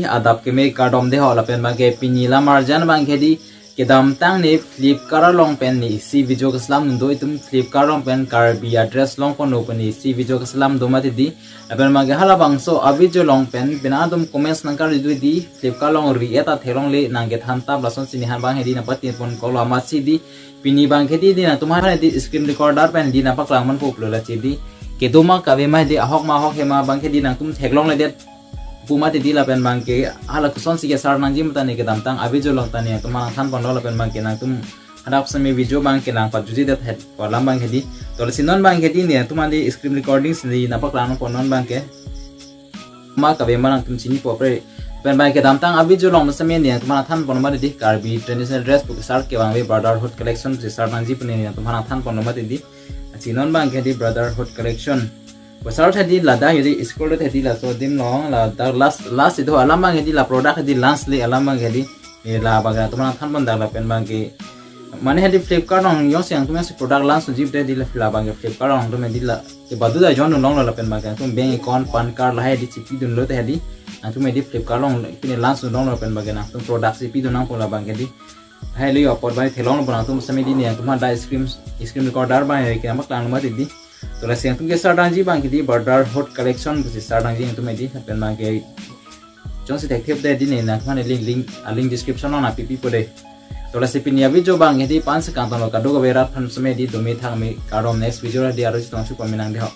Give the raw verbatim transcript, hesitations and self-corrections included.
Adap keme kardom deho, lapen abangke pini lamarjan abangke di kedamtang ne Flipkart along pen ne isi video keselam dun do, itum Flipkart along pen Karbi address longpon do pen ne isi video keselam do mati di. Lapen abangke halabangso a-video along pen penang atum comments nangkarju di, Flipkart along ri-et ta theklongle, nangkethan tap, lasonsi ne han abang hedi nangpatin pon kok lo, amatsi di pini abangke di, di nangtum aphan di screen recorder pen di nangpaklang ponpo pulo, lasi di kedo ma kave ma di, ahok ma ahok he ma abangke di nangtum theklongledet pu mati di, lapen abangke hala kosonsi kesar nangji ma ta ne kedamtang a-video along ta ne nangtum aphan nangthan ponlo, lapen abangke nangtum hadak semi video abangke nangpajutji det het pu alam abangke di. To lasi non abangke di ne nangtum aphan di screen recording si nangpaklang pon non abangke. Ma kave ma nangtum chinipo pre. Lapen abangke kedamtang a-video along semi ne nangtum aphan nangthan pon mati di, Karbi traditional dress pu kesar kevangve Brotherhood Collection pu sar nangji pu ne nangtum aphan nangthan pon mati di. Lasi non abangke di Brotherhood Collection pu sar hedi, ladak hedi scroll hedi, laso adim along ladak last, last itum alam abangke di la product hedi launch le alam abangke di. Ne labangke nangtum aphan nangthan pon dak, lapen abangke mane hedi Flipkart along jongsi nangtum si product launch ji pu te di la, labangke Flipkart along atum hedi la kebadu ta jon dun longlo, lapen abangke nangtum bank account, PAN card lahai di chipi dunlo te hedi, nangtum hedi Flipkart along pine launch dun longlo, lapen abangke nangtum product chipi dun nangpo labangke di. Hai lo apot abang theklong lo nangtum semi di ne nangtum aphan da screen, screen recorder abangke nangpaklang lo mati di. To lasi nangtum kesar nangji abangke di Brotherhood Collection pusi sar nangji nangtum hedi, lapen abangke jongsi thekthe te di ne nangtum aphan link, link, a-link description along nangpipipo de. To lasi pini a-video abangke di la-an si kangton lo, kadokave rat aphan semi di dome thangme, kardom, next video hedi aro chetongsi pon me nang deho.